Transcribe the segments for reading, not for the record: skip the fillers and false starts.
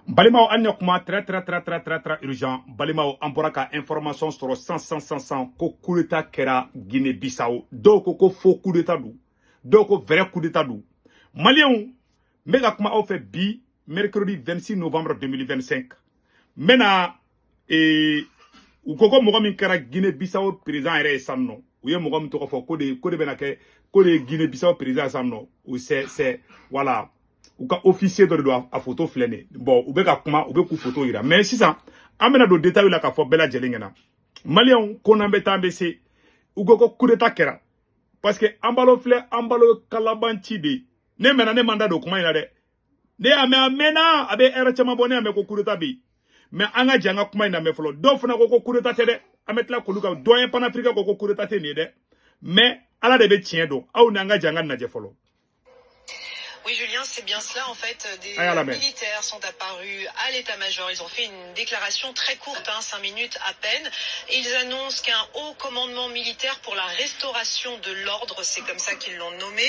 Balimaw, an ɲɛ kuma très très très très très très urgent. Balimaw, an bɔra ka information sɔrɔ 100 100 100 100 ko coup d'état kɛra Guinée Bissau. Dɔw ko ko faux coup d'état don, dɔw ko vrai coup d'état don. Maliyɛnw, n bɛ ka kuma aw fɛ bi mercredi 26 novembre 2025. N bɛna u ko ko mɔgɔ min kɛra Guinée Bissau président yɛrɛ ye sisan nɔ, u ye mɔgɔ min tɔgɔ fɔ ko de bɛna kɛ ko de ye Guinée Bissau président ye sisan nɔ, o c'est voilà, u ka officier dɔ de don, a photo filɛ nin ye. Bon, u bɛ ka kuma, u bɛ k'u photo yira, mais sisan an bɛna don détail la k'a fɔ bɛɛ lajɛlen ɲɛna. Maliyɛnw, ko n'an bɛ taa, an bɛ se. U ko ko coup d'état kɛra parce que Embalo filɛ, Embalo kalabanci de ye. Ne mɛnna, ne man da don kuma in na dɛ. Ne y'a mɛn, a mɛnna, a bɛ hɛrɛ caman bɔ. Ne y'a mɛn ko coup d'état bɛ yen, mais an ka jɛ an ka kuma in lamɛn fɔlɔ. Dɔw fana ko ko coup d'état tɛ dɛ. An bɛ tila k'olu ka doyen panafricain ko ko coup d'état tɛ nin ye dɛ, mais Ala de bɛ tiɲɛ dɔn. Aw ni an ka jɛ an ka lajɛ fɔlɔ. Oui, Julien, c'est bien cela. En fait, des Ah, la mer. Militaires sont apparus à l'état-major. Ils ont fait une déclaration très courte, hein, 5 minutes à peine. Et ils annoncent qu'un haut commandement militaire pour la restauration de l'ordre, c'est comme ça qu'ils l'ont nommé,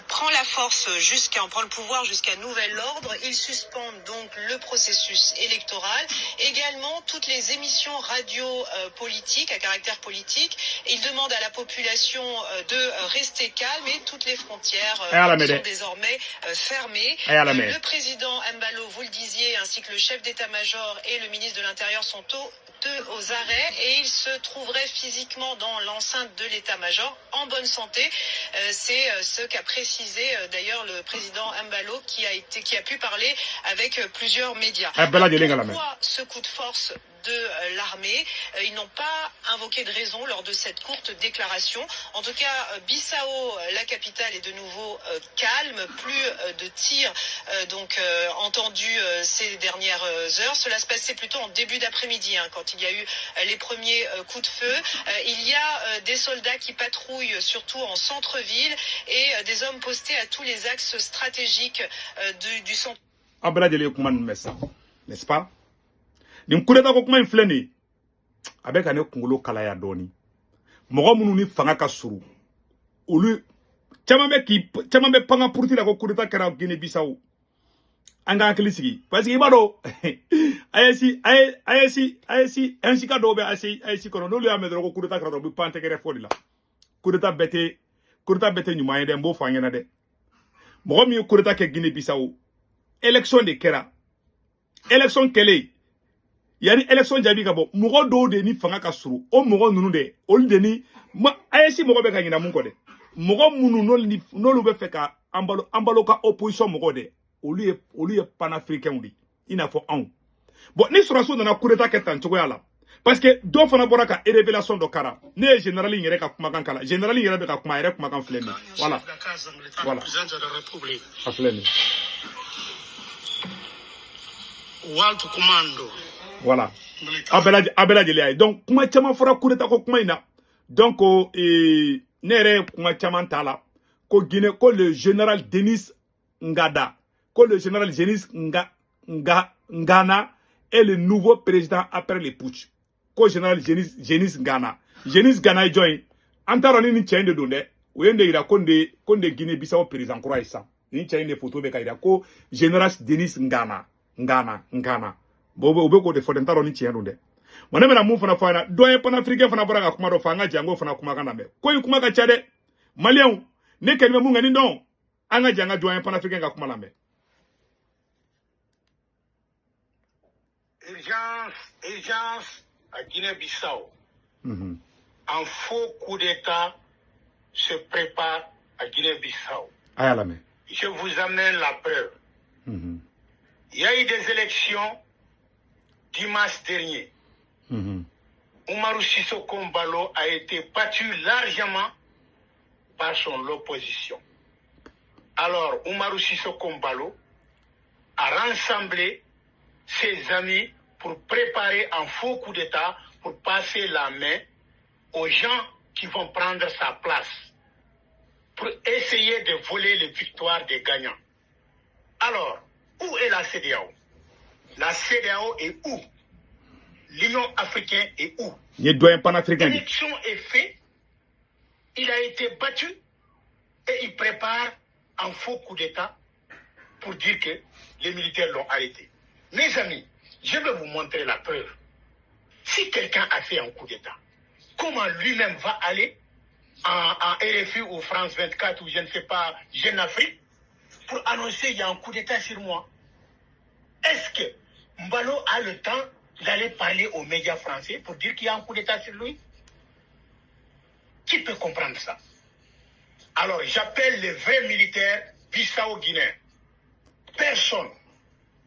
prend la force jusqu'à, prend le pouvoir jusqu'à nouvel ordre. Ils suspendent donc le processus électoral. Également, toutes les émissions radio politiques, à caractère politique. Ils demandent à la population de rester calme et toutes les frontières Ah, la sont mer. Désormais fermées. Ah, la mer. Le président Embalo, vous le disiez, ainsi que le chef d'état-major et le ministre de l'Intérieur sont deux aux arrêts et ils se trouveraient physiquement dans l'enceinte de l'état-major en bonne santé. C'est ce qu'a précisé d'ailleurs le président Embalo qui a pu parler avec plusieurs médias. Ah, bɛɛ lajɛlen ka lamɛn. Pourquoi ce coup de force de l'armée? Ils n'ont pas invoqué de raison lors de cette courte déclaration. En tout cas, Bissau, la capitale, est de nouveau calme. Plus de tirs donc entendus ces dernières heures. Cela se passait plutôt en début d'après-midi, hein, quand il y a eu les premiers coups de feu. Il y a des soldats qui patrouillent surtout en centre-ville et des hommes postés à tous les axes stratégiques du centre. Aw bɛɛ lajɛlen ye kuma ninnu mɛn sisan, n'est-ce pas? Nin coup d'état ko kuma in filɛ nin ye, a bɛ ka ne kunkolo kalaya dɔɔni. Mɔgɔ minnu ni fanga ka surun, olu caman bɛ k'i caman bɛ panga puruti la ko coup d'état kɛra Guinée Bissau. An ka hakili sigi, parce que i b'a dɔn, AES AES AES AES ka dɔw bɛ AES AES kɔnɔ, n'olu y'a mɛn dɔrɔn ko coup d'état kɛra dɔrɔn, u bɛ pan tɛgɛrɛ fɔ de la. Coup d'état bɛɛ tɛ, coup d'état bɛɛ tɛ ɲuman ye dɛ, n b'o fɔ an ɲɛna dɛ. Mɔgɔ min ye coup d'état kɛ Guinée Bissau, élection de kɛra. Élection kɛlen, yanni élection jaabi ka bɔ, mɔgɔ dɔw de ni fanga ka surun, o mɔgɔ ninnu de, olu de ni ma AES mɔgɔ bɛ ka ɲina mun kɔ dɛ, mɔgɔ minnu n'olu ni n'olu bɛ fɛ ka Embalo ka opposition mɔgɔw dɛ, olu ye panafricains de ye, i n'a fɔ anw. Bon, ni sɔrɔdasiw nana coup d'état kɛ tan cogoya la, parce que dɔ fana bɔra ka révélation dɔ kara. Ne ye général in yɛrɛ ka kumakan kala, général in yɛrɛ bɛ ka kuma, a yɛrɛ kumakan filɛ nin ye. Voilà, voilà. Presidente da República, A filɛ nin ye. O alto comando Voilà. militar Aw bɛɛ lajɛlen y'a ye. Donc kuma caman fɔra coup d'état ko kuma in na. Donc ne yɛrɛ ye kuma caman t'a la ko Guinée, ko le général Denis Ngada, ko le général Denis Ngana est le nouveau président après le putsch. Ko général Denis Ngana, Denis Ngana ye jɔn ye? An t'a dɔn ni nin cɛ in de don dɛ. U ye nin de yira ko nin de Guinée Bissau président kura ye sisan. Nin cɛ in de photo bɛ ka yira ko général Denis Ngana Ngana Ngana. Bon, u bɛ k'o de fɔ dɛ, n t'a dɔn ni tiɲɛ don dɛ. Bon, ne bɛna mun fana fɔ a ɲɛna, doyen panafricain fana bɔra ka kuma dɔ fɔ, an ka jɛ an k'o fana kumakan lamɛn. Ko in kuma ka ca dɛ, maliyɛnw. Ne kɛlen bɛ mun kɛ nin dɔn, an ka jɛ an ka doyen panafricain ka kuma lamɛn. Urgence, urgence à Guinée-Bissau. Un faux coup d'État se prépare à Guinée-Bissau. A y'a lamɛn. Je vous amène la preuve. Il y a eu des élections dimanche dernier. Umaru Sissoko Embalo a été battu largement par son opposition. Alors, Umaru Sissoko Embalo a rassemblé ses amis pour préparer un faux coup d'État pour passer la main aux gens qui vont prendre sa place, pour essayer de voler les victoires des gagnants. Alors, où est la CEDEAO? La CEDEAO est où? L'Union africaine est où? Nin ye doyen panafricain de ye. L'élection est faite, il a été battu et il prépare un faux coup d'État pour dire que les militaires l'ont arrêté. Mes amis, je vais vous montrer la preuve. Si quelqu'un a fait un coup d'État, comment lui-même va aller en RFI ou France 24 ou je ne sais pas, Jeune Afrique, pour annoncer qu'il y a un coup d'État sur moi? Est-ce que Embalo a le temps d'aller parler aux médias français pour dire qu'il y a un coup d'État sur lui? Qui peut comprendre ça? Alors, j'appelle les vrais militaires bissau-guinéens. Personne,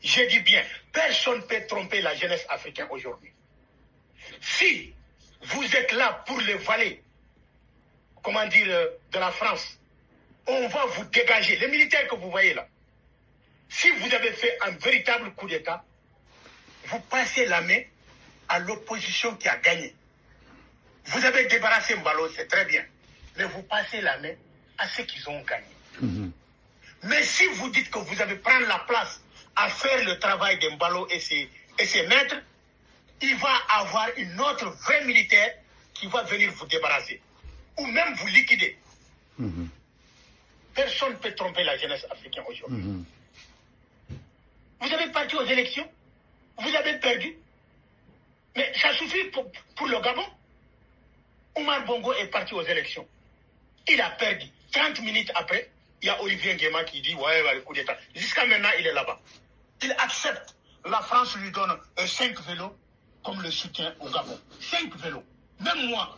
je dis bien, personne ne peut tromper la jeunesse africaine aujourd'hui. Si vous êtes là pour les valets, comment dire, de la France, on va vous dégager. Les militaires que vous voyez là, si vous avez fait un véritable coup d'État, vous passez la main à l'opposition qui a gagné. Vous avez débarrassé Embalo, c'est très bien, mais vous passez la main à ceux qui ont gagné. Mais si vous dites que vous allez prendre la place à faire le travail d'Embalo et ses maîtres, il va avoir une autre vraie militaire qui va venir vous débarrasser ou même vous liquider. Personne ne peut tromper la jeunesse africaine aujourd'hui. Vous avez parti aux élections, vous avez perdu, mais ça suffit pour le Gabon. Omar Bongo est parti aux élections. Il a perdu. 30 minutes après, il y a Olivier Nguema qui dit « Ouais, le coup d'État ». Jusqu'à maintenant, il est là-bas. Il accepte. La France lui donne 5 vélos comme le soutien au Gabon. 5 vélos. Même moi,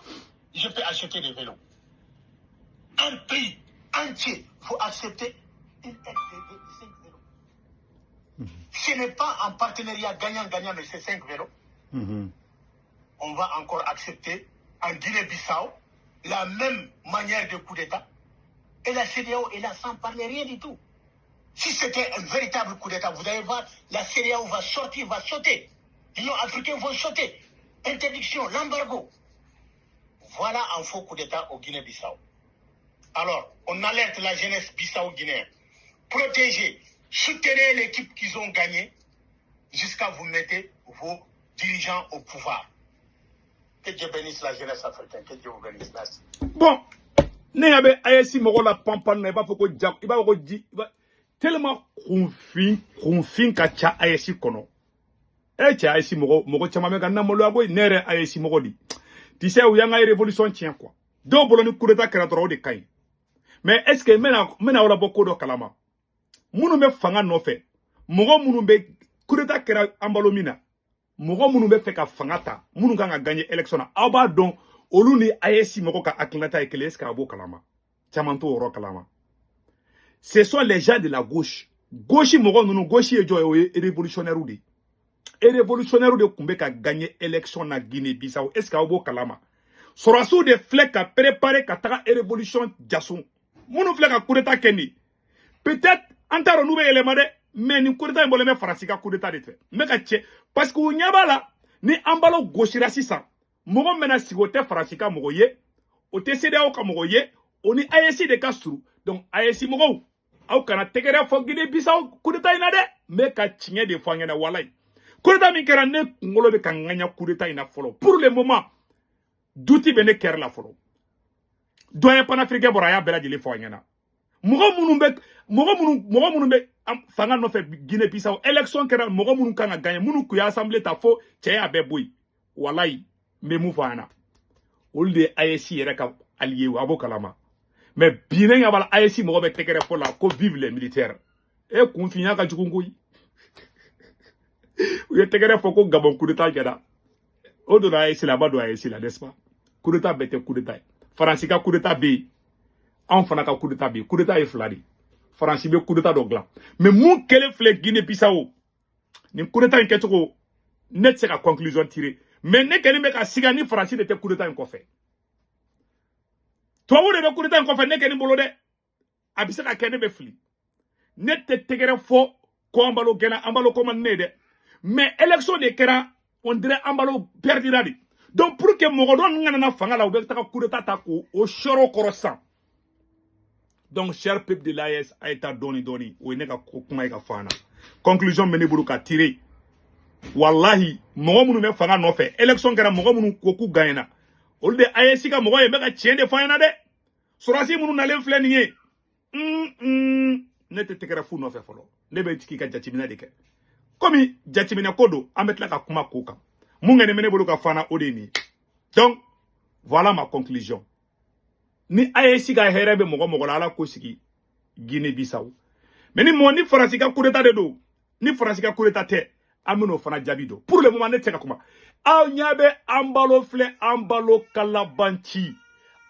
je peux acheter des vélos. Un pays entier, il faut accepter une aide de 5 vélos. Ce n'est pas un partenariat gagnant-gagnant, mais c'est 5 vélos. On va encore accepter en Guinée-Bissau la même manière de coup d'État. Et la CEDEAO est là sans parler rien du tout. Si c'était un véritable coup d'État, vous allez voir, la CEDEAO va sortir, va sauter. L'Union africaine va sauter. Interdiction, l'embargo. Voilà un faux coup d'État au Guinée-Bissau. Alors, on alerte la jeunesse bissau-guinéenne. Protégez, soutenez l'équipe qu'ils ont gagnée jusqu'à vous mettre vos dirigeants au pouvoir. Que Dieu bénisse la jeunesse africaine. Que Dieu vous bénisse. Merci. Bon, ne yabe AES mɔgɔ la panpan na i b'a fɔ ko ja i b'a fɔ ko ji tellement kunfin ka ca AES kɔnɔ. E cɛ AES mɔgɔ caman bɛ ka na maloya koyi, ne yɛrɛ AES mɔgɔ di. Tu sais u y'an ka révolution tiɲɛ quoi. Dɔw bolo ni coup d'état kɛra dɔrɔn o de ka ɲi. Mais est-ce que n bɛna aw labɔ ko dɔ kalama? Minnu bɛ fanga nɔfɛ, mɔgɔ minnu bɛ coup d'état kɛra Embalo min na, mɔgɔ minnu bɛ fɛ ka fanga ta, minnu kan ka gagner élection na, aw b'a dɔn olu ni AES mɔgɔ ka hakilinata ye kelen, est-ce que a b'o kalama? Caman t'o yɔrɔ kalama. Ce sont les gens de la gauche. Gauche mɔgɔ ninnu, gauche ye jɔn ye? O ye révolutionnaire de ye. Révolutionnaire de tun bɛ ka gagner élection na Guinée-Bissau, est-ce que aw b'o kalama? Sɔrɔdasiw de filɛ ka préparer ka taga révolution jaso. Minnu filɛ ka coup d'état kɛ nin, peut-être an t'a dɔn n'u bɛ yɛlɛma dɛ, mais nin coup d'état in bɔlen bɛ Faransi ka coup d'état de fɛ. N bɛ ka cɛ parce que u ɲɛ b'a la ni Embalo gosira sisan, mɔgɔ min bɛna sigi o tɛ Faransi ka mɔgɔ ye, o tɛ CEDEAO ka mɔgɔ ye, o ni AES de ka surun. Donc AES mɔgɔw, aw kana tɛgɛrɛ fɔ Guinée-Bissau coup d'état in na dɛ. N bɛ ka tiɲɛ de fɔ an ɲɛna walayi. Coup d'état min kɛra, ne kunkolo bɛ ka ŋaɲa coup d'état in na fɔlɔ. Pour le moment, doute bɛ ne kɛrɛ la fɔlɔ. Doyen panafricain bɔra, a y'a bɛɛ lajɛlen fɔ an ɲɛna. Mɔgɔ minnu bɛ fanga nɔfɛ Guinée-Bissau, élection kɛra, mɔgɔ minnu kan ka gagner, minnu kun ye assemblée ta fo cɛ y'a bɛɛ bɔ yen, walayi n bɛ mun fɔ an ɲɛna, olu de ye AES yɛrɛ ka allié ye, a b'o kalama. Mais bi ne ɲɛ b'a la AES mɔgɔ bɛ tɛgɛrɛ fɔ la ko vive les militaires. E kunfinya ka jugu koyi. U ye tɛgɛrɛ fɔ ko Gabon coup d'état kɛra. O donna AES la, a ma don AES la, n'est-ce pas? Coup d'état bɛɛ tɛ coup d'état ye. Faransi ka coup d'état bɛ yen, anw fana ka coup d'état bɛ yen. Coup d'état ye fila de ye. Faransi bɛ coup d'état dɔ dilan, mais mun kɛlen filɛ Guinée Bissau, nin coup d'état in kɛcogo, ne tɛ se ka conclusion tirer, mais ne kɛlen bɛ ka siga ni Faransi de tɛ coup d'état in kɔfɛ. Tubabu de bɛ coup d'état in kɔfɛ ne kɛlen bolo dɛ. A bɛ se ka kɛ ne bɛ fili. Ne tɛ tɛgɛrɛ fɔ ko Embalo gɛnna, Embalo ko man ne ye dɛ, mais élection de kɛra, on dirait Embalo perdira de. Donc pour que mɔgɔ dɔ ninnu kana na fanga la, u bɛ taga coup d'état ta k'o o sɔrɔ kɔrɔ sisan. Donc cher peuple de l'AES, a ye taa dɔɔni dɔɔni. O ye ne ka kuma ye ka fɔ an na. Conclusion bɛ ne bolo ka tirer, walahi, mɔgɔ minnu bɛ fanga nɔfɛ, élection kɛra, mɔgɔ minnu ko k'u gagnera, olu de AES ka mɔgɔ ye. N bɛ ka tiɲɛ de fɔ an ɲɛna dɛ. Sɔrɔdasi minnu nalen filɛ nin ye, ne tɛ tɛgɛrɛ fu nɔfɛ fɔlɔ. Ne bɛ jigin ka jateminɛ de kɛ. Komi jateminɛ ko don, an bɛ tila ka kuma ko kan. Mun kɔni bɛ ne bolo ka fɔ an na, o de ye nin ye. Donc voilà ma conclusion. Ni AES ka hɛrɛ bɛ mɔgɔ mɔgɔ la, Ala k'o sigi Guinée Bissau. Mais ni mɔgɔ ni Faransi ka coup d'état de don, ni Faransi ka coup d'état tɛ, an bɛn'o fana jaabi dɔn. Pour le moment, ne tɛ se ka kuma. Aw ɲɛ bɛ Embalo filɛ, Embalo kalabanci.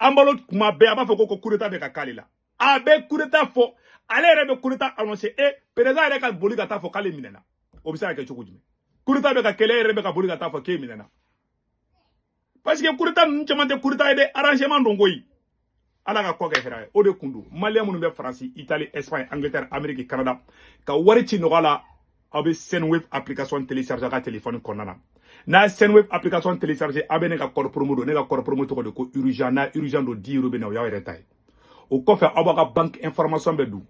Embalo kuma bɛɛ a b'a fɔ ko coup d'état bɛ ka k'ale la. A bɛ coup d'état fɔ, ale yɛrɛ bɛ coup d'état annoncé. E président yɛrɛ ka boli ka taa fɔ k'ale minɛna, o bɛ se ka kɛ cogo jumɛn? Coup d'état bɛ ka kɛlɛ, yɛrɛ bɛ ka boli ka taa fɔ k'e minɛna, parce que coup d'état ninnu caman tɛ coup d'état ye dɛ, arrangement don koyi. Ala ka kɔ kɛ hɛrɛ ye. O de kun don, Malien minnu bɛ Faransi, Italie, Espagne, Angleterre, Amérique, Canada, ka wari ci nɔgɔya la, aw bɛ Sendwave application télécharger a ka téléphone kɔnɔna na. N'a ye Sendwave application télécharger, aw bɛ ne ka code promo don. Ne ka code promo tɔgɔ de ko urgent. N'a urgent don, 10 euros bɛ na, o y'aw yɛrɛ ta ye. O kɔfɛ, aw b'aw ka banque information bɛ don.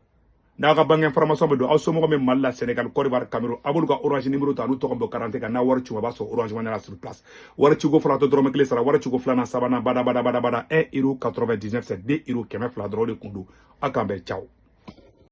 N'aw ka banque information bɛ don, aw somɔgɔw bɛ Mali la, Sénégal, Côte d'Ivoire, Cameroun, aw b'olu ka Orange numéro ta, n'u tɔgɔ bɔ carte kan. N'a wari ci, a b'a sɔrɔ Orange Money la sur place. Wari ciko fɔlɔ, a tɛ dɔrɔmɛ kelen sara. Wari ciko filanan, sabanan, bada bada bada bada, 1 euro 99, c'est 2 euros 200 dɔrɔn de kun don. Aw k'an bɛn, ciao.